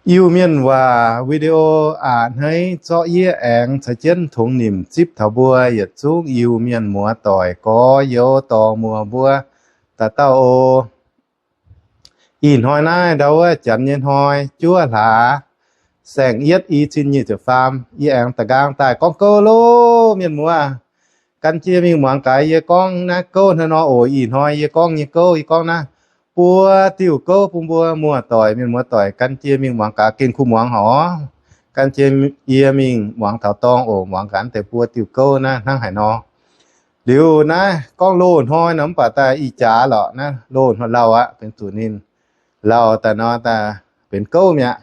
Iu-Mienh waac video a'hneiv zorqv yie aengx caux jienv tongx nimc zipv taux mbuo yietc zungv Iu-Mienh muoz-doic, gorx-youz, dorh muoz mbuo dauh dauh oc. Ih hnoi naaiv ndau wuov janx nyei hnoi juov hlaax saeng-yietv i cin nyic ziepc faam, yie aengx da'nqaang daaih gorngv gouv loh mienh muoz. Gan jienv mingh muangx gaax yie gorngv naaiv gouv hnangv nor oc. Ih hnoi yie gorngv nyei gouv, yie gorngv naaiv buo diuh gouv bun mbuo muoz-doic, mienh muoz-doic gan jienv mingh muangx gaax, gengh kuh muangx haic. Gan jienv yie mingh muangx taux dorngx oc. Muangx gaax deix buo diuh gouv naaiv hnangv haaix nor. Liuz naaiv gorngv loz-hnoi nor mv baac daaih ih jaax lorqc, naaiv loz-hnoi lauh aqv, benx zuqc ninh lauh daaih nor daaih benx gouv mi'aqv.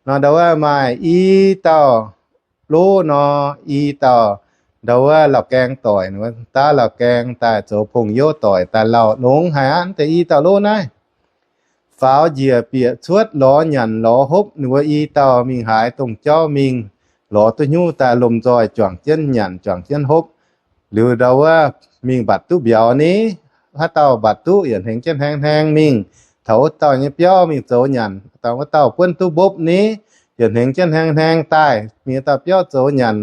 Nor ndau wuov maaih i dauh loz nor, i dauh ndau wuov lauh gaeng doic, daav lauh gaeng daaih zoux pong-youv doic daaih lauh longx haic aqv. Deix i dauh loz naaiv faaux njiec bieqc cuotv lorz nyanc lorz hopv, ninh mbuo i dauh mingh haaix dongh jauv mingh lorz duqv hnyouv daaih lomh nzoih juangc jienv nyanc juangc jienv hopv. Liuz ndau wuov mingh mbatc duqv mbiauz ni, haaix dauh mbatc duqv yietc hnengx jienv hneng hneng mingh taux wuov dauh nyei biauv mingh zoux nyanc. Dangh wuov dauh buonv duqv mbopv ni, yietc hnengx jienv hneng hneng daaih mingh dauh biauv zoux nyanc.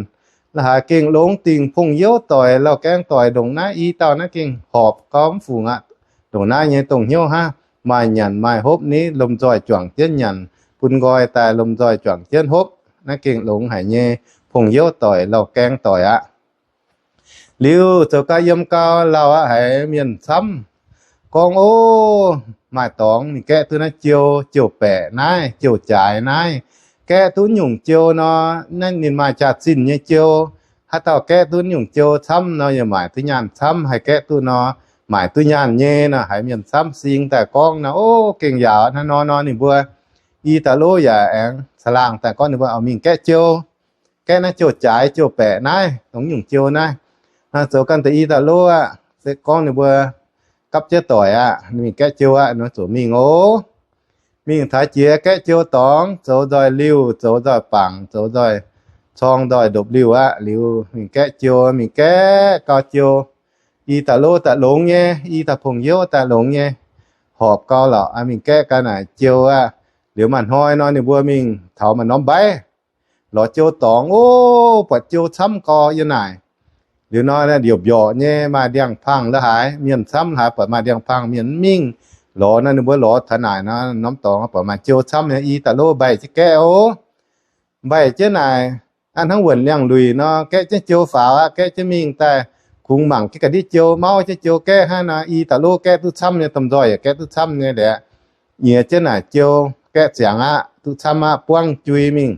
La'haaix gengh longx dingc pong-youv doic, lauh gaeng doic ndongc naaiv i dauh naaiv gengh horpc gau mv fungc aqv. Ndongc naaiv nyei dongh hnyouv hnangv, maaih nyanc maaih hopv ni, lomh nzoih juangc jienv nyanc, bun nqoi daaih lomh nzoih juangc jienv hopv. Naaiv gengh longx haic nyei pong-youv doic, lauh gaeng doic aqv. Liuz zoux gau yiem gau lauh aqv, haiz mienh camv gorngv, Ov, maaih dorngx ninh gaeqv duqv naaiv jiou, jiou-baeqc naaiv, jiou-jaaix naaiv. Gaeqv duqv nyungc jiou nor, naaiv ninh maaih jaax-zinh nyei jiou. Haaix dauh gaeqv duqv nyungc jiou camv nor, yaac maaic duqv nyaanh camv. Haih gaeqv duqv nor, maaic duqv nyaanh nyei nor. Haiz mienh camv sing daaih gorngv nor, Ov, gengh yaac hnangv nor nor. Ninh mbuo i dauh loz yaac aengx caangh laangh daaih gorngv ninh mbuo oix mingh gaeqv jiou, gaeqv naaiv jiou-jaaix jiou-baeqc naaiv, dongh nyungc jiou naaiv. Zoux ganh deix i dauh loz aqv, se gorngv ninh mbuo gapv jienv doic aqv, ninh mingh gaeqv jiou aqv, nor zuqc mingh oc. Mingh taux jiex gaeqv jiou dorngx, zoux nzoih liuh, zoux nzoih bangc, zoux nzoih corng nzoih ndopv-liuh aqv. Liuz mingh gaeqv jiou, mingh gaeqv gau jiou, i dauh loz daaih longx nyei, i dauh pong-youv daaih longx nyei, horpc gau lorqc, mingh gaeqv gau naaic jiou aqv. Liuz maaih hnoi nor ninh mbuo mingh taux maaih norm mbaiv, lorz jiou dorngx, ov, buatc jiou camv gau yiem naaic. Liuz nor youc mbiorqc nyei maaih ndiangx-pangh la'haaix, mienh camv la'haaix, buatc maaih ndiangx-pangh mienh mv mingh lorz nor, ninh mbuo lorz taux naaic nor, norm dorngx buatc maaih jiou camv nyei, i dauh loz mbaih jienv gaeqv oc. Mbaih jienv naaic, hnangv wuonc liangx-luic nor, gaeqv jienv jiou faaux aqv, gaeqv jienv mingh daaih kungx mangc jienv ga'ndiev jiou, mauv jienv jiou gaeqv hnangv nor, i dauh loz gaeqv duqv camv nyei, domh nzoih yaac gaeqv duqv camv nyei liuz, nyiex jienv naaic jiou, gaeqv ziangx aqv, duqv camv aqv, buangv jui mingh,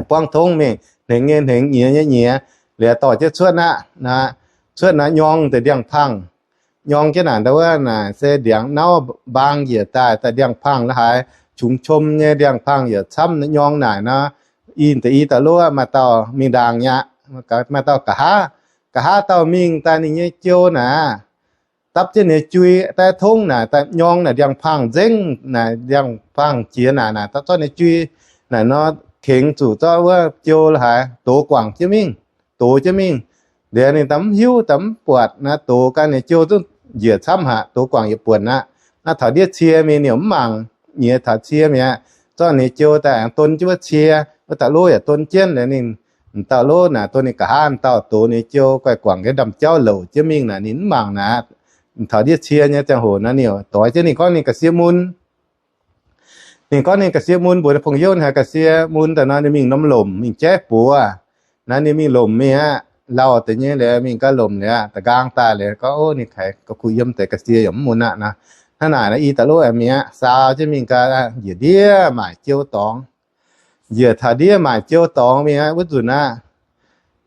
buangv tongv mingh, hnengx nyei hnengx, nyiex nyei nyiex, liuz dorh jienv cuotv aqv. Cuotv naaic nyorng deix ndiangx-pangh, nyorng jienv naaic ndau wuov naaic se ndiangx nauv mbaang njiec daaih, daaih ndiangx-pangh la'haaix, qungx qom nyei ndiangx-pangh yaac camv, nyorng naaic nor, i deix i dauh loz maaih dauh mingh ndaangc nyei aqv, maaih dauh nqa'haav, nqa'haav dauh mingh daaih ninh nyei jiou naaic, dapv jienv ninh nyei jui daaih tongv naaic, daaih nyorng naaic ndiangx-pangh nzengc naaic, ndiangx-pangh jiex naaic, naaic dapv zorqv ninh nyei jui naaic nor, kengx zuqc zorqv wuov jiou la'haaix dox guangc jienv mingh, dox jienv mingh. Liuz ninh daaih mv hiuv, daaih mv buatc naaic, dox ganh ninh jiou duqv njiec camv haic, dox guangc yietc buonc aqv. Naaiv taux ndiev cie mingh, ninh mv mangc, nyiex taux cie mi'aqv, zorqv ninh nyei jiou daaih aengx don jienv wuov cie, wuov dauh loz yaac don jienv. Liuz ninh, m'dauh loz naaic don ninh nqa'haav, m'dauh dox ninh nyei jiou guaih guangc jienv ndaamv-jauv louc jienv mingh naaic, ninh mv mangc naaic. Taux ndiev cie nyei ziangh hoc naaic, ninh doix jienv ninh gorngv ninh ga'sie mun. Ninh gorngv ninh ga'sie mun mbuox ninh pong-youv, ninh haiz ga'sie mun daaih nor, ninh mingh norm lomc mingh jaiv buoz. Naaiv ninh mingh lomc mingh aqv, lauh deix nyei liuz mingh gau lomc liuz aqv, da'nqaang daaih liuz gorngv, Ov, ninh haiz ga'kuh yiem deix ga'sie yaac mv mun aqv nor. Hnangv naaic nor, i dauh loz aengx mi'aqv, saau jienv mingh gau, njiec ndiev maaic jiou dorngx. Njiec taux ndiev maaic jiou dorngx mingh aqv, wuov nzunc aqv,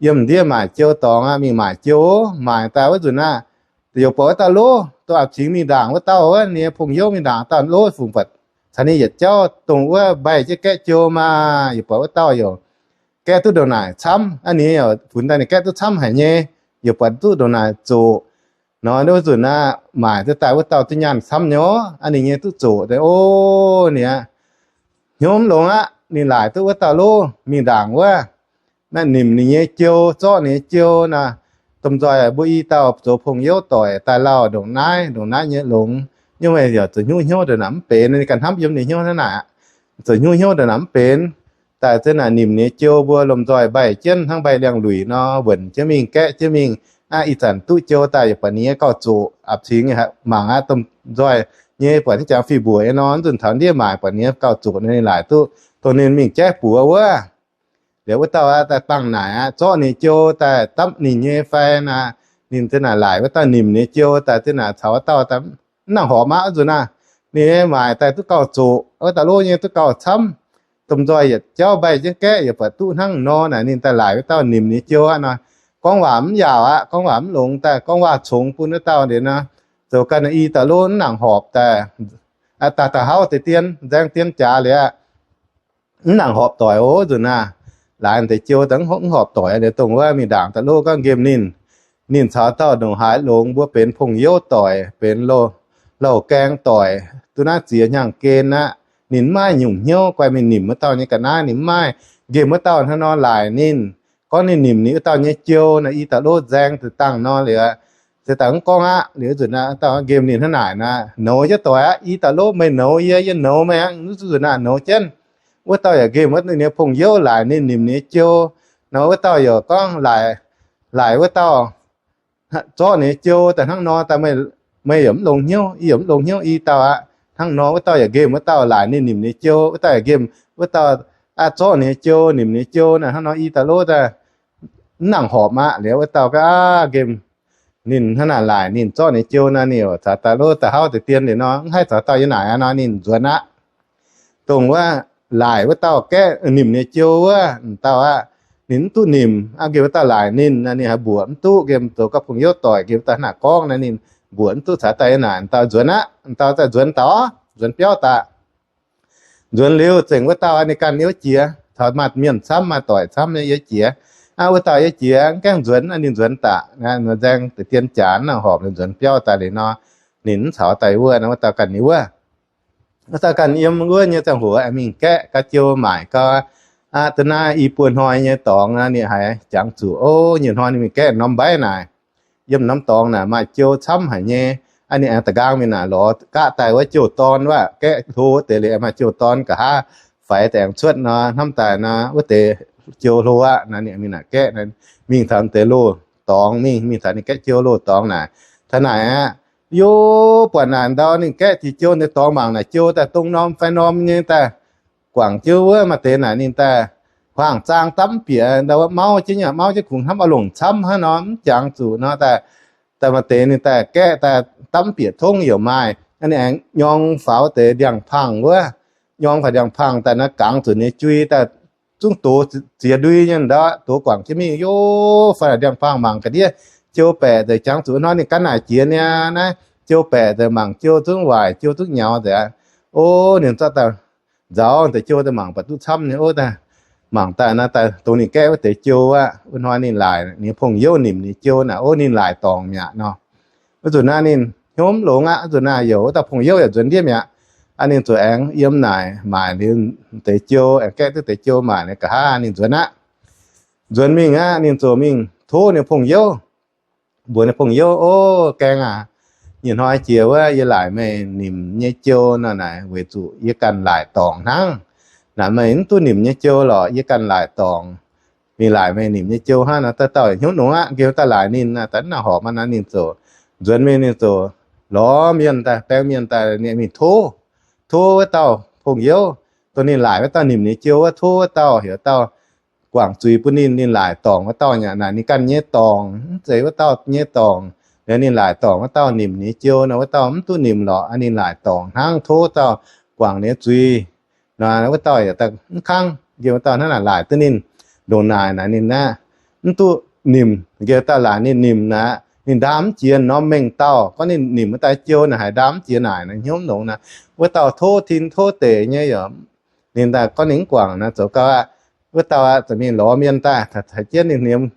yiem ndiev maaic jiou dorngx aqv, mingh maaic jiou, maaic daaih wuov nzunc aqv, youc buatc wuov dauh loz, dongh a'cingx mingh ndaangc wuov dauh wuov, ninh nyei pong-youv mingh ndaangc dauh loz fungc buatc caux ninh yietc jauv dongh wuov mbaih jienv gaeqv jiou maah. Youc buatc wuov dauh youc gaeqv duqv ndongc naaic camv aqv, ninh yaac funx daaih ninh gaeqv duqv camv haic nyei, youc buatc duqv ndongc naaic zoqc. Nor wuov nzunc aqv, maaic duqv daaih wuov dauh duqv nyaanh camv nyei ov, aqv ninh nyei duqv zoqc deix ov. Ninh aqv, hnyouv mv longx aqv, ninh laaic duqv wuov dauh loz mingh ndaangc wuov, naaiv nimc ninh nyei jiou, zorqv ninh nyei jiou naaic. Domh nzoih mbuo i dauh zoux pong-youv doic daaih lauh ndongc naaiv ndongc naaiv nyei longx, nyungc meih yaac zuqc hnyouv hnyouv ndongc naaic mv benx, ninh ganh hnamv yiem ninh hnyouv hnangv naaic aqv. zoux hnyouv hnyouv daaih naaic mv benx. Daaih za'naaic nimc ninh nyei jiou mbuo lomh nzoih mbaih jienv hnangv mbaih liangx-luic nor, wuonc jienv mingh, gaeqv jienv mingh. Aa, ih zanc duqv jiou daaih yaac buatc ninh nyei gauh zoqc, apc cingx mangc aqv, domh nzoih nyei buatc ninh jangx fih mbuoqc nyei nor, nzunc taux ndiev maaic buatc ninh nyei gauh zoqc nor, ninh laaic duqv dongh ninh mingh jaiv buoz wuov. Liuz wuov dauh aqv, daaih dangh naaic aqv, zorqv ninh nyei jiou daaih dapv ninh nyei fai naaic, ninh za'naaic laaic wuov dauh nimc ninh nyei jiou daaih za'naaic caux wuov dauh daaih mv nangc horpc aqv. Nzunc naaiv ninh nyei maaic daaih duqv gauh zoqc, wuov dauh lov nyei duqv gauh camv. Domh nzoih yietc jauv mbaih jienv gaeqv yaac buatc duqv hnangv nor naaic, ninh daaih laaic wuov dauh nimc ninh nyei jiou aqv nor. Gorngv waac mv yaauc aqv, gorngv waac mv longx daaih, gorngv waac congx bun wuov dauh liuz nor, zoux ganh i dauh lov mv nangc horpc daaih, daaih daaih hauv deix dien, nzaeng dien jaax liuz aqv, mv nangc horpc doic oc. Nzunc naaiv laaix deix jiou daaih mv horpc doic liuz, dongh wuov mingh ndaangc dauh lov gorngv nqemh ninh, ninh caux dauh ndongc haaix longx mbuo benx pong-youv doic, benx lauh gaeng doic, duqv naaiv ziex hnyangx-gen aqv. Ninh mv maaih nyungc hnyouv guai mingh nimc wuov dauh nyei ga'naaiv, ninh mv maaih. Nqemh wuov dauh hnangv nor laaic ninh, gorngv ninh nimc ninh wuov dauh nyei jiou naaic, i dauh lov nzaeng deix dangh nor liuz, se daaih mv gorngv aqv. Liuz nzunc naaiv dauh nqemh ninh hnangv naaic naaic, nouz jienv doic aqv. I dauh lov meih nouz yie, yie nouz meih aqv. Nzunc naaic nouz jienv, wuov dauh yaac nqemh wuov ninh nyei pong-youv laaic ninh nimc ninh nyei jiou. Nor wuov dauh yaac gorngv laaic, laaic wuov dauh zorqv ninh nyei jiou daaih hnangv nor daaih, meih yaac mv longx hnyouv, yie yaac mv longx hnyouv i dauh aqv. Hnangv nor wuov dauh yaac nqemh wuov dauh laaic ninh nimc ninh nyei jiou, wuov dauh yaac nqemh wuov dauh aqv, zorqv ninh nyei jiou, nimc ninh nyei jiou naaic, hnangv nor i dauh lov daaih mv nangc horpc aqv. Liuz wuov dauh gaav aqv nqemh ninh hnangv naaic laaic ninh zorqv ninh nyei jiou naaic, ninh caux daaih lov daaih hauv deix dien liuz nor, mv haih caux dauh yiem naaic aqv nor, ninh nzuonx aqv. Dongh wuov laaic wuov dauh gaeqv nimc ninh nyei jiou wuov, m'dauh aqv, ninh mv duqv nimc aqv. Nqemh wuov dauh laaic ninh, ninh haiz mbuoqc mv duqv, nqemh zoux gauh pong-youv doic, nqemh wuov dauh hnangv naaic gorngv naaic, ninh mbuoqc mv duqv, caux daaih yiem naaic, m'dauh nzuonx aqv. M'dauh daaih nzuonx daaih, nzuonx biauv daaih. Nzuonx liuz zengc wuov dauh ninh ganh yiem jiex, taux maaih mienh camv, maaih doic camv nyei yiem jiex. Aqv, wuov dauh yiem jiex mv gaengh nzuonx, ninh nzuonx daaih, nzaeng deix dien jaax nangc horpc, nzuonx biauv daaih liuz nor, ninh mv caux daaih wuov, wuov dauh ganh yiem wuov. Wuov dauh ganh yiem wuov nyei ziangh hoc aengx mingh gaeqv ga'jiou maaic gau. Aqv, da'naaiv i buo hnoi nyei dorngx ninh haiz jangx zuqc, o, nyei hnoi ninh mingh gaeqv norm mbaiv naaic, yiem norm dorngx naaic maaih jiou camv haic nyei. Aqv, ninh aengx da'nqaang mingh naaic lorz gaqv daaih wuov jiou dorn wuov, gaeqv hlo wuov deix liuz maaih jiou dorn nqa'haav faix daaih aengx cuotv nor, hnamv daaih nor wuov deix jiou hlo aqv. Naaiv ninh mingh naaic gaeqv, mingh taux deix loz-dorngx mingh, mingh taux ninh gaeqv jiou loz-dorngx naaic, taux naaic aqv, yie buatc naaic ndau ninh gaeqv jiex jiou deix dorngx mangc naaic jiou daaih dongh norm fai norm nyei daaih guangc jienv wuov. Maaih deix naaic ninh daaih hmuangx zaang dapv bieqc ndau wuov, mauv jienv nyei, mauv jienv kungx hnamv oix longc camv hnangv nor, mv jangx zuqc nor daaih. Daaih maaih deix ninh daaih gaeqv daaih dapv bieqc tongv yaac maaih. Ninh aengx nyorng faaux deix ndiangx-pangh wuov, nyorng faaux ndiangx-pangh daaih naaiv gangx zuqc ninh jui daaih zungv doz ziex ndui nyei ndau, doz guangc jienv mingh, yie fai ndiangx-pangh mangc ga'ndiev, jiou baeqc deix jangx zuqc hnoi ninh gan naaic jiex niaa, naaiv jiou baeqc deix mangc jiou zungv waaic, jiou zungv nyaux nzengc aqv. O, ninh zorqv daaih nzaaux deix jiou daaih mangc buatc duqv camv nyei. O, daaih mangc daaih naaiv daaih dongh ninh gaeqv wuov deix jiou aqv. Wuov hnoi ninh laaic ninh pong-youv nimc ninh jiou naaic, o, ninh laaic dorngc mi'aqv nor. Wuov nzunc naaiv ninh hnyouv mv longx aqv. Wuov nzunc naaiv youc wuov dauh pong-youv yaac nzuonx ndiev mi'aqv. Aqv, ninh zuqc aengx yiem naaic maaic liuz deix jiou, aengx gaeqv duqv deix jiou maaic liuz nqa'haav ninh nzuonx aqv. Nzuonx mingh aqv, ninh ziouc mingh tov ninh pong-youv, mbuox ninh pong-youv, o, gaeng aac, nyei hnoi jiex wuov yie laaic meih nimc nyei jiou nor naaic weic zuqc yie ganh laaic dorngc hnangv. Naaic meih mv duqv nimc nyei jiou lorqc, yie ganh laaic dorngc. Ninh laaic meih nimc nyei jiou hnangv nor, dauh dauh hnyouv nongx aqv. Nqemh daaih laaic ninh, daaih mv nangc horpc aqv nor, ninh ziouc nzuonx mingh, ninh ziouc lorz mienh daaih, baeng mienh daaih, ninh mingh tov, tov wuov dauh pong-youv, dongh ninh laaic wuov dauh nimc ninh jiou wuov, tov wuov dauh heuc dauh guangc zuiz bun ninh, ninh laaic dorngc wuov dauh aqv. Naaic ninh ganh nyei dorngc, mv zeiz wuov dauh nyei dorngc. Liuz ninh laaic dorngc wuov dauh nimc ninh jiou nor, wuov dauh mv duqv nimc lorqc. Ninh laaic dorngc hnangv, tov dauh guangc ninh zuiz. Nor wuov dauh yaac mv kangv. Nqemh wuov dauh hnangv naaic laaic duqv ninh ndongc naaic naaic, ninh aqv, mv duqv nimc. Nqemh dauh laaic ninh nimc naaic, ninh ndaam mv jiex norm mengh dauh. Gorngv ninh nimc wuov dauh jiou naaic haiz ndaam mv jiex naaic, hnyouv mv longx naaic, wuov dauh tov tin tov deic nyei yaac, ninh daaih gorngv ninh mv guangc naaic, zoux gau aqv. Wuov dauh aqv, ziouc mingh lorz mienh daaih, caux jienv ninh nyei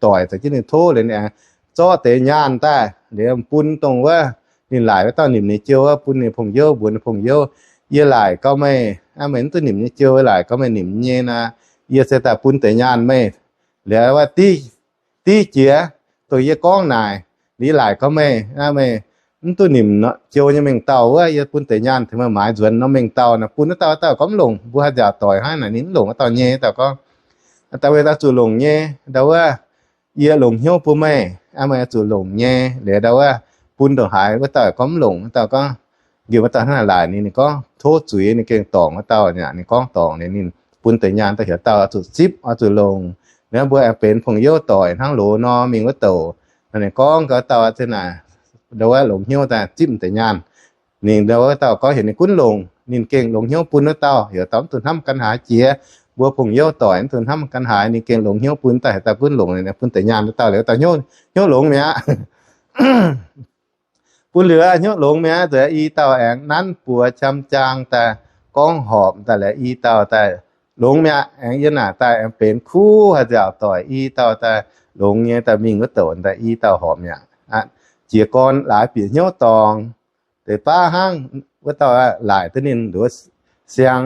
doic, caux jienv ninh tov liuz, ninh aengx zorqv deix nyaanh daaih liuz bun dongh wuov ninh laaic wuov dauh nimc ninh jiou wuov, bun ninh pong-youv, mbuox ninh pong-youv, yie laaic gau meih, meih mv duqv nimc nyei jiou, laaic gau meih nimc nyei nor, yie se daaih bun deix nyaanh meih. Liuz wuov div, div jiex dongh yie gorngv naaic, liuz laaic gau meih, meih mv duqv nimc jou nyei mengh dauh wuov, yie bun deix nyaanh tengx meih maaiz nzuonx norm mengh dauh naaic bun wuov dauh, dauh gorngv mv longc, mbuo haih nziaauc doic hnangv naaic, ninh mv longc wuov dauh nyei. Dauh gorngv, dauh weic zuqc longc nyei, ndau wuov, yie longc hnyouv bun meih, meih zuqc longc nyei. Liuz ndau wuov, bun ndongc haaix wuov dauh gorngv mv longc, wuov dauh gorngv, nqemh wuov dauh hnangv naaic laaic ninh, ninh gorngv tov zuiz, ninh gengh dorngc wuov dauh aqv. Ninh gorngv dorngc, ninh bun deix nyaanh daaih heuc dauh oix zuqc zipv, oix zuqc longc. Naaiv mbuo aengx benx pong-youv doic hnangv loz nor mingh wuov douc, ninh gorngv gaax dauh aqv, naaic ndau wuov longc hnyouv daaih zipv deix nyaanh. Ninh ndau wuov dauh gorngv heuc ninh gunv longc, ninh gengh longc hnyouv bun wuov dauh, heuc dauh mv dungx hnamv gan haaix jiex. Mbuo pong-youv doic mv dungx hnamv gan haaix, ninh gengh longc hnyouv bun daaih heuc dauh gunv longc, bun deix nyaanh wuov dauh liuz dauh hnyouv longx mi'aqv. Bun liuz hnyouv longx mi'aqv, nzunc i dauh aengx nanv buoz qam jaang daaih gorngv horpc daaih liuz i dauh daaih longx mi'aqv. Aengx yiem naaic daaih aengx benx kuv haaix nziaauc doic, i dauh daaih longx nyei daaih mingh wuov douc daaih i dauh horpc mi'aqv. Jiez gorn laaix bieqc hnyouv dorngc. Deix baav hnangv wuov dauh laaic duqv ninh nduov siang,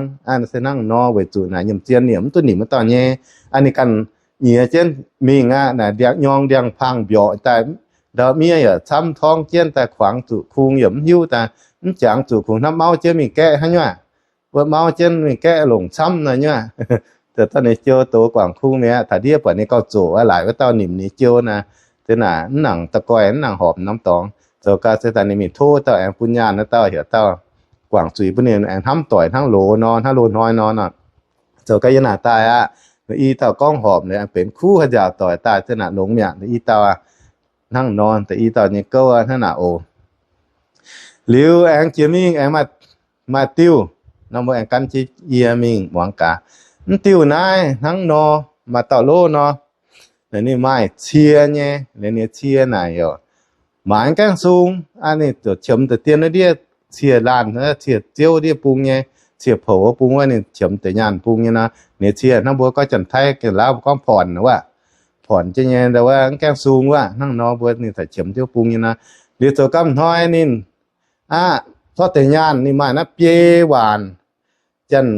se hnangv nor weic zuqc naaic nyiemc zien nimc mv duqv nimc wuov dauh nyei. Ninh ganh nyiex jienv mingh aqv, naaic ndiangx-nyorng ndiangx-pang mbiorqc daaih, ndau miev yaac camv torngv jienv daaih, kuangx zuqc kung yaac mv hiuv daaih, mv jangx zuqc kungx hnamv mauv jienv mingh gaeqv hnangv nyuav. Wuov mauv jienv mingh gaeqv longc camv naaic nyuav. Zoux daaih ninh jiu doz guangc kung mi'aqv. Taux ndiev buatc ninh gauh zoqc aqv, laaic wuov dauh nimc ninh jiu naaic, se naaic mv nangc da'goih, mv nangc horpc norm dorngx. Zoux gau se daaih ninh mingh tov dauh aengx bun nyaanh wuov dauh, heuc dauh guangc zuiz bun ninh aengx hnamv doic hnangv loz nor, hnangv loz-hnoi nor nor. Zoux gau yiem naaic daaih aqv, i dauh gorngv horpc liuz aengx benx kuv haaix nziaauc doic daaih, se naaic longx mi'aqv. I dauh hnangv nor, deix i dauh nyei gouv hnangv naaic oc. Liuz aengx jiex mingh aengx maaih diuh, nor mbuo aengx gan jienv yie mingh muangx gaax. Mv diuh naaiv hnangv nor, maaih dauh lov nor, ninh maaih cie nyei, ninh nyei cie naaic yaac maaiz gaengh sung. Ninh ziouc qiemx deix dien wuov ndiev cie laanh, cie ziouv ndiev bung nyei, cie poux wuov bung wuov, ninh qiemx deix nyaanh bung nyei nor, ninh cie hnangv mbuo gorngv Janx-Taiv Ga'naaiv-Lauv mbuo gorngv ผ่อน wuov, ผ่อน jienv nyei, ndau wuov mv gaengh sung wuov, hnangv nor mbuo ninh caux qiemx ziouv bung nyei nor. Liuz zoux gau hnoi ninh aqv, zorqv deix nyaanh ninh maaih naaiv biei waanc Janx,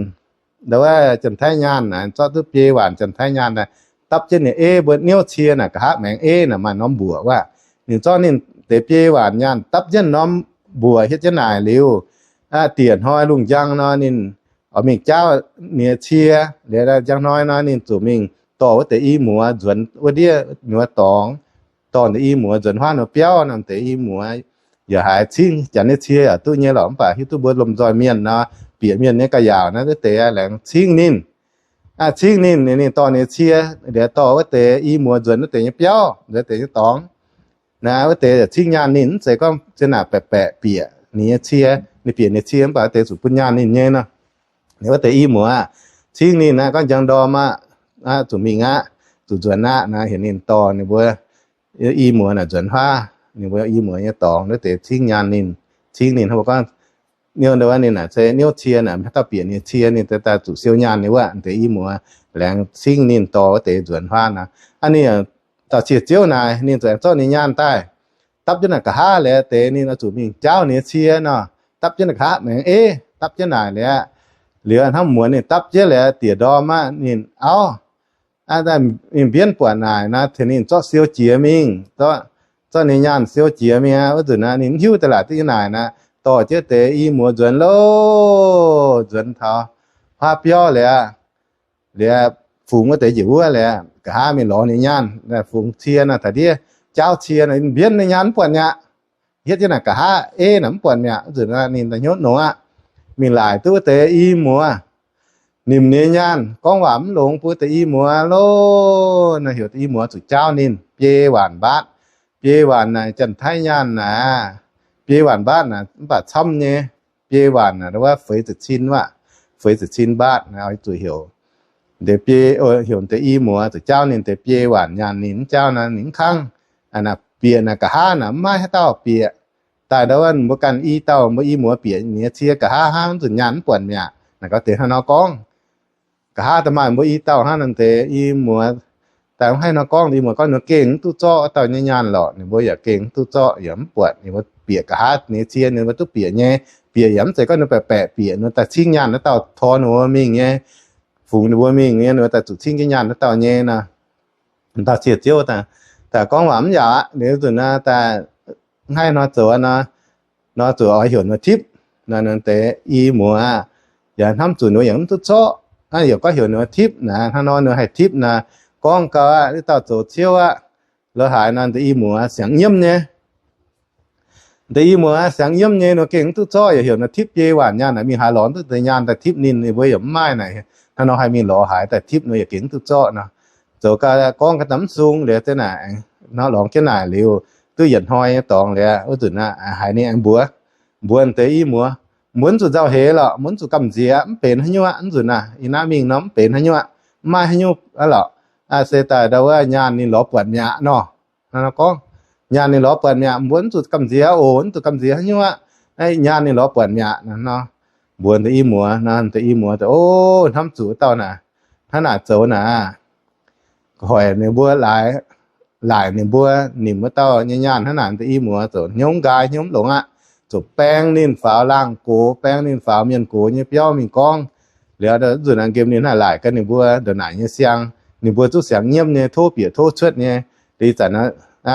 ndau wuov Janx-Taiv nyaanh naaic, zorqv duqv biei waanc Janx-Taiv nyaanh naaic, dapv jienv ninh ei mbuo niouv cie naaic, nqa'haav maengx ei naaic maaih norm mbuoqc wuov. Ninh zorqv ninh deix biei waanc nyaanh dapv jienv norm mbuoqc hietv jienv naaic liuz, diec hnoi lungh njang nor ninh oix mingh jaauv ninh nyei cie. Liuz njang hnoi nor ninh zuqc mingh dorh wuov deix i muoz nzuonx wuov ndiev nyuoz dorngx, dorh deix i muoz nzuonx huaav nyuoz biauv nor, deix i muoz yaac haiz cingv. Janx nyei cie yaac duqv nyei lorqc, mv baac hiuv duqv mbuo lomh nzoih mienh nor, bieqc mienh nyei ga'yaauc naaiv, wuov deix laengz cingv ninh. Cingv ninh, ninh dorh ninh nyei cie, liuz dorh wuov deix i muoz nzuonx wuov deix nyei biauv, nzuonx deix nyei dorngx. Naaiv wuov deix cingv nyaanh ninh, mv zeiz gorngv zien naaic baeqc baeqc bieqc ninh nyei cie. Ninh bieqc ninh nyei cie mv baac wuov deix zuqc bun nyaanh ninh nyei nor. Ninh wuov deix i muoz cingv ninh aqv, gorngv njang ndorm aqv, zuqc mingh aqv, zuqc nzuonx aqv naaic, heuc ninh dorh ninh mbuo i muoz naaic nzuonx huaav, ninh mbuo i muoz nyei dorngx, wuov deix cingv nyaanh ninh. Cingv ninh hnangv mbuo gorngv niouv ndau wuov ninh naaic se niouv cie naaic, haaix dauh bieqc ninh cie ninh daaih zuqc siou nyaanh ninh wuov deix i muoz. Laengz cingv ninh dorh wuov deix nzuonx huaav nor, aa, ninh dauh cie ziouv naaic ninh zuqc aengx zorqv ninh nyaanh daaih dapv jienv naaic nqa'haav liuz deix ninh oix zuqc mingh jaauv ninh nyei cie nor. Dapv jienv naaic nqa'haav maengx ei, dapv jienv naaic liuz, liuz hnangv muonz ninh dapv jienv liuz diec ndorm aqv, ninh auv, ninh mbienv buatc naaic nor, tengx ninh zorqv siou jiex mingh, zorqv ninh nyaanh siou jiex mingh aqv. Wuov nzunc naaic ninh mv hiuv daaih laaic duqv nyei naaic nor, dorh jienv deix i muoz nzuonx loh, nzuonx taux huaav biauv liuz, liuz fungx wuov deix njiec wuov liuz, nqa'haav mingh lorz ninh nyaanh, fungx cie nor, taux ndiev jaauv cie nor, mbienv ninh nyaanh mv buatc mi'aqv. Hietv jienv naaic nqa'haav ei naaic mv buatc mi'aqv. Wuov nzunc ninh daaih hnyouv nongx aqv, mingh laaic duqv wuov deix i muoz, nimc ninh nyei nyaanh, gorngv waac mv longx bun wuov deix i muoz loh. Naaiv heuc deix i muoz zuqc jaauv ninh biei waanc mbaatv. Biei waanc naaic Janx-Taiv nyaanh naaic, biei waanc mbaatv naaic mv baac camv nyei. Biei waanc naaic wuov feix ziepc cin wuov, feix ziepc cin mbaatv naaic oix zuqc heuc deix biei, heuc deix i muoz zuqc jaauv ninh deix biei waanc nyaanh. Ninh mv jaauv nor ninh mv kangv. Bieqc naaic nqa'haav naaic mv maaih haaix dauh bieqc. Daaih ndau wuov mbuo ganh i dauh mbuo i muoz bieqc ninh nyei cie nqa'haav hnangv, nzunc nyaanh mv buatc mi'aqv. Naaic gaax deix hnangv nor gorngv, nqa'haav daaih maaih mbuo i dauh hnangv nor deix i muoz daaih mv haih nor gorngv. I muoz gorngv ninh gengh mv duqv zorqv wuov dauh nyei nyaanh lorqc, ninh mbuo yaac gengh mv duqv zorqv, yaac mv buatc. Ninh mbuo bieqc nqa'haav ninh nyei cie ninh mbuo duqv bieqc nyei. Bieqc yaac mv zeiz gorngv ninh baeqc baeqc bieqc, ninh daaih cingv nyaanh wuov dauh tor ninh mbuo mingh nyei, fungx ninh mbuo mingh nyei, ninh mbuo daaih zuqc cingv jienv nyaanh wuov dauh nyei nor. Dauh cie ziouv daaih gorngv waac mv yaac aqv. Liuz nzunc naaiv daaih mv haih nor zoux nor, Nor zuqc oix heuc ninh tipv. Nor deix i muoz yaac hnamv zuqc ninh yaac mv duqv zorqv, yaac gorngv heuc ninh tipv naaic. Hnangv nor ninh haih tipv naaic, gorngv gau aqv, dauh zoux ciouv aqv. Lorz haaix nor deix i muoz siangx nyiemv nyei. Deix i muoz siangx nyiemv nyei, ninh gengh mv duqv zorqv, yaac heuc ninh tipv biei waanc nyaanh naaic, mingh haaix lorz duqv deix nyaanh daaih tipv ninh, ninh mbuo yaac mv maaih naaic. Hnangv nor haih mingh lorz haaix daaih tipv, ninh yaac gengh mv duqv zorqv nor. Zoux gau gorngv ga'naaiv mv sung liuz, za'naaic nor lorngx jienv naaic liuz, duqv yietc hnoi nyei dorngx liuz, wuov nzunc aqv, haiz ninh aengx mbuox, mbuox deix i muoz, mbuo mv zuqc nzauh heix lorqc, mbuo mv zuqc gamh nziex, mv benx haaix nyungc aqv. Nzunc naaiv i naaiv mingh nor mv benx haaix nyungc aqv, mv maaih haaix nyungc aqv lorqc. Se daaih ndau wuov nyaanh ninh lorz buatc mi'aqv nor. Gorngv, nyaanh ninh lorz buatc mi'aqv, mbuo mv zuqc gamh nziex oc, mv zuqc gamh nziex haaix nyungc aqv. Nyaanh ninh lorz buatc mi'aqv nor. Mbuox deix i muoz nor, deix i muoz, O, hnamv zuqc wuov dauh naaic, hnangv naaic zoux naaic, hoic ninh mbuo, laaic ninh mbuo nimc wuov dauh nyei nyaanh hnangv naaic. Deix i muoz ziouc hnyouv nqaai hnyouv mv longx aqv, ziouc baeng ninh faaux laangh gox, baeng ninh faaux mienh gox nyei biauv mingh gorngv. Liuz nzunc naaiv nqemh ninh haih laaic gan ninh mbuo ndongc naaic nyei siang, ninh mbuo zuqc siangx nyiemv nyei, tov bieqc tov cuotv nyei. Liuz zanc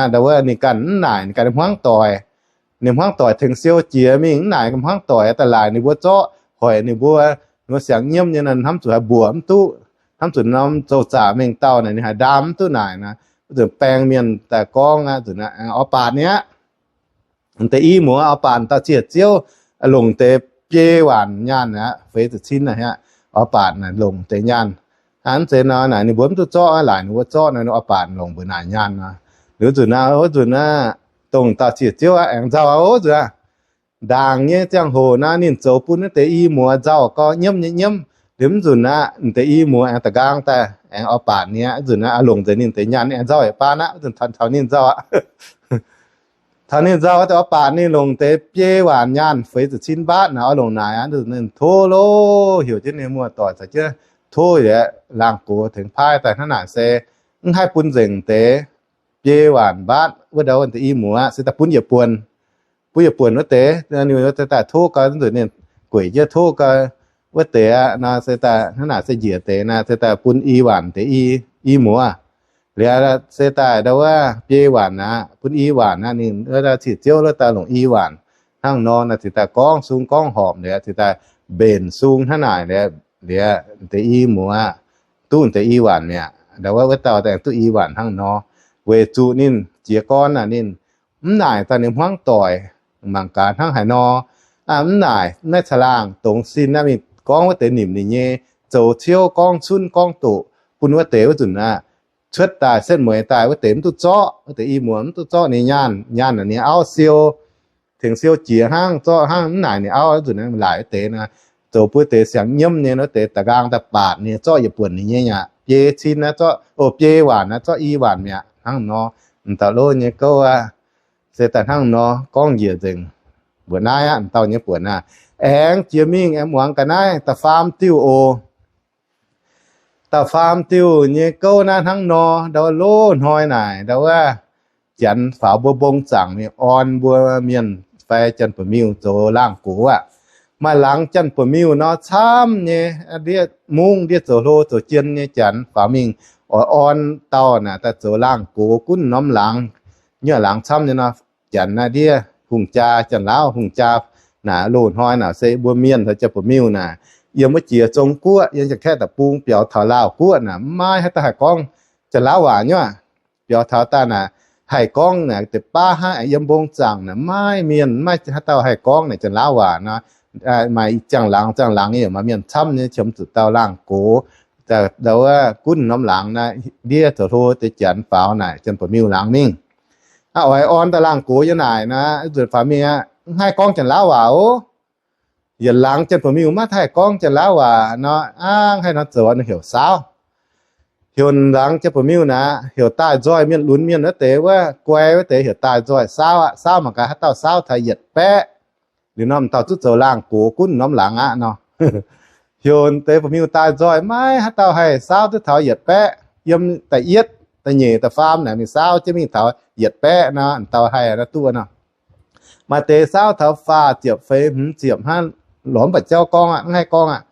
ndau wuov ninh ganh mv naaic, ninh ganh hmuangv doic. Ninh hmuangv doic tengx siou jiex mingh, mv naaic hmuangv doic daaih laaic ninh mbuo zorqv, hoic ninh mbuo, ninh mbuo siangx nyiemv nyei nor, hnamv zuqc haih mbuoqc mv duqv, hnamv zuqc norm zoux zaqc mengh dauh naaic ninh haih ndaam mv duqv naaic nor, wuov nzunc baeng mienh daaih gorngv aqv, nzunc oix baatc nyei aqv. Deix i muoz oix baatc dauh ziec ziouv, longc deix biei waanc nyaanh aqv, feix ziepc cin aqv, oix baatc naaic longc deix nyaanh. Hnangv zeiz nor naaic ninh mbuo mv duqv zorqv, laaic ninh mbuo zorqv nor, ninh oix baatc longc mbuoqc naaic nyaanh nor. Liuz nzunc naaiv, wuov nzunc naaiv, dongh dauh ziec ziouv aqv aengx nzauh wuov nzunc aqv. Ndaangc nyei ziangh hoc naaiv ninh zoux bun wuov deix i muoz nzauh gau, nyiemv nyei nyiemv. Liuz mv nzunc aqv, deix i muoz aengx da'nqaang daaih aengx oix baatc nyei aqv. Nzunc naaiv longc nzengc ninh deix nyaanh aengx nzauh yietc baan aqv, nzunc taux ninh nzauh aqv. Taux ninh nzauh daaih oix baatc ninh longc deix biei waanc nyaanh feix ziepc cin mbaatv naaic, oix longc naaic aqv. Ninh tov loh, heuc jienv ninh muoz-doic caux jienv tov yietc laangh gox tengx paaiv daaih hnangv naaic se mv haih bun nzengc deix biei waanc mbaatv wuov ndau wuov deix i muoz aqv, se daaih bun yietc buonc. Bun yietc buonc wuov deix, ninh daaih tov gau, nzunc ninh gueic jienv tov gau wuov deix aqv nor, se daaih hnangv naaic se njiec deix naaic, se daaih bun i waanc deix i, i muoz. Liuz se daaih ndau wuov biei waanc aqv, bun i waanc aqv. Ninh wuov dauh ziec ziouv wuov dauh longc i waanc. Hnangv nor naaic ziouc daaih gorngv sung gorngv horpc liuz, ziouc daaih mbenc sung hnangv naaic liuz, liuz deix i muoz aqv, duqv deix i waanc mi'aqv. Ndau wuov wuov dauh daaih duqv i waanc hnangv nor, weic zuqc ninh jiez gorn naaic ninh mv naaic daaih ninh hmuangv doic, mangc gaax hnangv haaix nor. Mv naaic naaiv caangh laangh dongz sin naaiv mingh gorngv wuov deix nimc ninh nyei, zoux ciouv gorngv cunv gorngv doqc bun wuov deix wuov nzunc aqv. Cuotv daaih setv mueiz daaih wuov deix mv duqv zorqv, wuov deix i muoz mv duqv zorqv ninh nyaanh, nyaanh naaic ninh auv siou, tengx siou jiex hnangv, zorqv hnangv mv naaic ninh auv wuov nzunc naaiv laaic wuov deix nor, zoux bun wuov deix siangx nyiemv nyei wuov deix da'nqaang daaih baatc ninh, zorqv yietc buonc ninh nyei aqv. Biei cin naaiv zorqv, o, biei waanc naaiv zorqv i waanc mi'aqv hnangv nor. M'dauh loh nyei gouv aqv, se daaih hnangv nor gorngv njiec nzengc. Mbuoqc naaiv aqv, m'dauh nyei buonc aqv. Aengx jiex mingh aengx muangx ga'naaiv da'faam diuh oc. Da'faam diuh nyei gouv naaiv hnangv nor, ndau wuov loz-hnoi naaic, ndau wuov Janx faaux mbuo mbong zaangc mingh orn mbuo mienh fai Janx-Ba'miuh zoux laangh gox aqv. Maaih laangz Janx-Ba'miuh nor camv nyei, ndiev mungv ndiev zoux hlo zoux jien nyei Janx faaux mingh oix orn dauh naaic daaih zoux laangh gox gunv norm laangz. Nyuoqc laangz camv nyei nor, Janx naaiv ndiev hungh jaa, Janx-Lauv hungh jaa naaic, loz-hnoi naaic se mbuo mienh caux Janx-Ba'miuh naaic yiem wuov jiex Zong Guoqv, yiem Janx-Kaeqv deic-bung biaux taux Laauh Guoqv naaic, mv maaih haaix dauh haih gorngv Janx-Lauv waac nyuoqc. Biaux taux daaih naaic, haih gorngv naaic deix baav hnangv, yiem mbong zaangc naaic maiv mienh, maiv haaix dauh haih gorngv naaic Janx-Lauv waac nor. Maaih ziangh laangz ziangh laangz nyei, maaih mienh camv nyei qiemx zuqc dauh laangh gox, ndau wuov gunv norm laangz naaic, ndiev zoux hlo deix Janx faaux naaic Janx-Ba'miuh laangz mingh. Aa, oix orn daaih laangh gox yiem naaic naaic, nzuonx faaux mingh aqv, mv haih gorngv Janx-Lauv waac oc. Yietc laangz Janx-Ba'miuh maiv haih gorngv Janx-Lauv waac nor, aa, mv haih nor zoux, ninh heuc Saauv. Heuc laangz Janx-Ba'miuh naaic, heuc daaih nzoih mienh lunx mienh wuov deix wuov, guai wuov deix heuc daaih nzoih Saauv aqv. Saauv mangc gaax haaix dauh saauv taux yietc baeqv liuz nor, m'dauh zuqv zoux laangh gox gunv norm laangz aqv nor. Heuc deix Ba'miuh daaih nzoih, maiv haaix dauh haih saauv duqv taux yietc baeqv. Yiem da'yietv, da'nyeic, da'faam naaic mingh saauv jienv mingh taux yietc baeqv nor, m'dauh haih nor duqv nor. Maaih deix saauv taux faah ziepc feix hmz ziepc hnangv, lorz mv baac jauv gorngv aqv, mv haih gorngv aqv.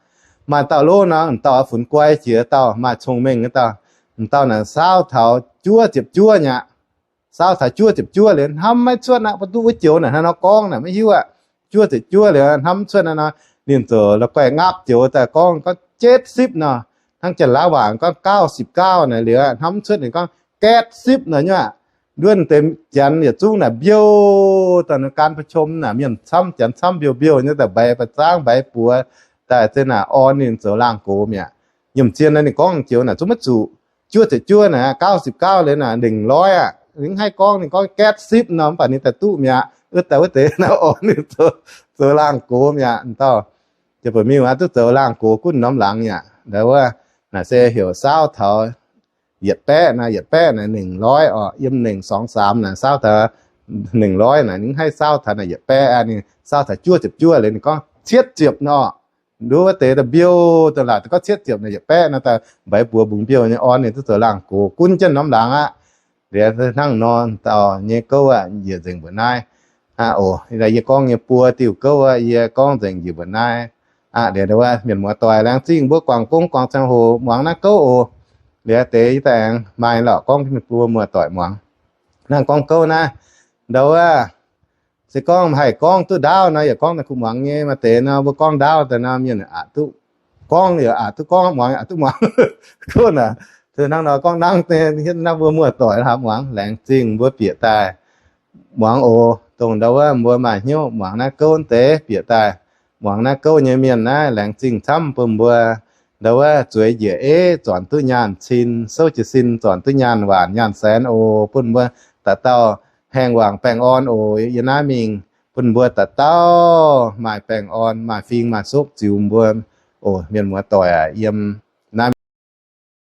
Maaih dauh loh nor, m'dauh funx guai jiex dauh, maaih cong-mengh nyei dauh. M'dauh naaic saauv taux juov ziepc juov nyei aqv. Saauv taux juov ziepc juov liuz hnamv maiv cuotv aqv, mv duqv wuov joux naaic hnangv nor gorngv naaic maiv hiuv aqv. juov ziepc juov liuz hnamv cuotv naaiv nor, ninh ziouc la'guaih ngapv joux daaih gorngv, gorngv เจ็ดสิบ nor. Hnangv Janx-Laauv waac gorngv เก้าสิบเก้า naaic liuz hnamv cuotv ninh gorngv แก๊สสิบ nor nyuoqc. Nduov deix Janx yietc zungv naaic mbiouh daaih, การประชุม naaic mienh camv, Janx camv mbiouh mbiouh nyei daaih mbaix ba'zangv mbaix buoz daaih se naaic orn ninh zoux laangh gox mi'aqv. Yiem zien naaiv ninh gorngv joux naaic zungv maiv zuqc. Juov ziepc juov naaic, เก้าสิบเก้า liuz naaic หนึ่งร้อย aqv. Ninh haih gorngv, ninh gorngv แก๊สสิบ nor, mv baac ninh daaih duqv mi'aqv. Wuov dauh wuov deix naaiv orn ninh zoux, zoux laangh gox mi'aqv. Dauh, jiex ba'miuh aqv, duqv zoux laangh gox gunv norm laangz mi'aqv. Ndau wuov naaic se heuc saauv taux yietc baeqv naaic, yietc baeqv naaic หนึ่งร้อย orqc. Yiem หนึ่ง สอง สาม naaic saauv taux หนึ่งร้อย naaic, ninh haih saauv taux naaic yietc baeqv aqv. Ninh saauv taux juov ziepc juov liuz ninh gorngv เจ็ดสิบ nor. Nduov wuov deix daaih mbiouh daaih laatc gorngv เจ็ดสิบ naaic yietc baeqv nor, daaih mbaix buoz mbungx mbiouh nyei orn ninh duqv zoux laangh gox gunv jienv norm laangz aqv. Liuz hnangv nor dauh nyei gouv aqv, njiec nzengc mbuoqc naaiv. Aa, oc, yie gorngv nyei buo diuh gouv aqv, yie gorngv nzengc njiec mbuoqc naaiv. Aa, liuz ndau wuov mienh muoz-doic laengz zingh mbuo guangc gong guangc ziangh hoc muangx naaiv gouv oc. Liuz deix yie daaih aengx maaih lorqc gorngv jienv mienh buo muoz-doic muangx. Hnangv gorngv gouv naaiv, ndau wuov se gorngv haih gorngv duqv ndaauv nor, yaac gorngv daaih kuh muangx nyei. Maaih deix nor mbuo gorngv ndaauv daaih nor, mienh aqc duqv gorngv, yaac aqc duqv gorngv, muangx aqc duqv muangx. Gunv aac, hnangv nor gorngv nangv nyei, hietv naaiv mbuo muoz-doic haih muangx. Laengz zingh mbuo bieqc daaih muangx oc. Dongh ndau wuov mbuo maaih hnyouv muangx naaiv gouv deix bieqc daaih muangx naaiv gouv nyei mienh naaiv, laengz zingh camv bun mbuo. Ndau wuov zueiz njiec eiv zornc duqv nyaanh cin, souv jiez sin zornc duqv nyaanh waanc nyaanh saenx oc. Bun mbuo dauh dauh haengh wangc baengh orn oc. Yie naaiv mingh bun mbuo dauh dauh maaih baengh orn, maaih fing maaih sopv ziux mbuo oc. Mienh muoz-doic aac, yiem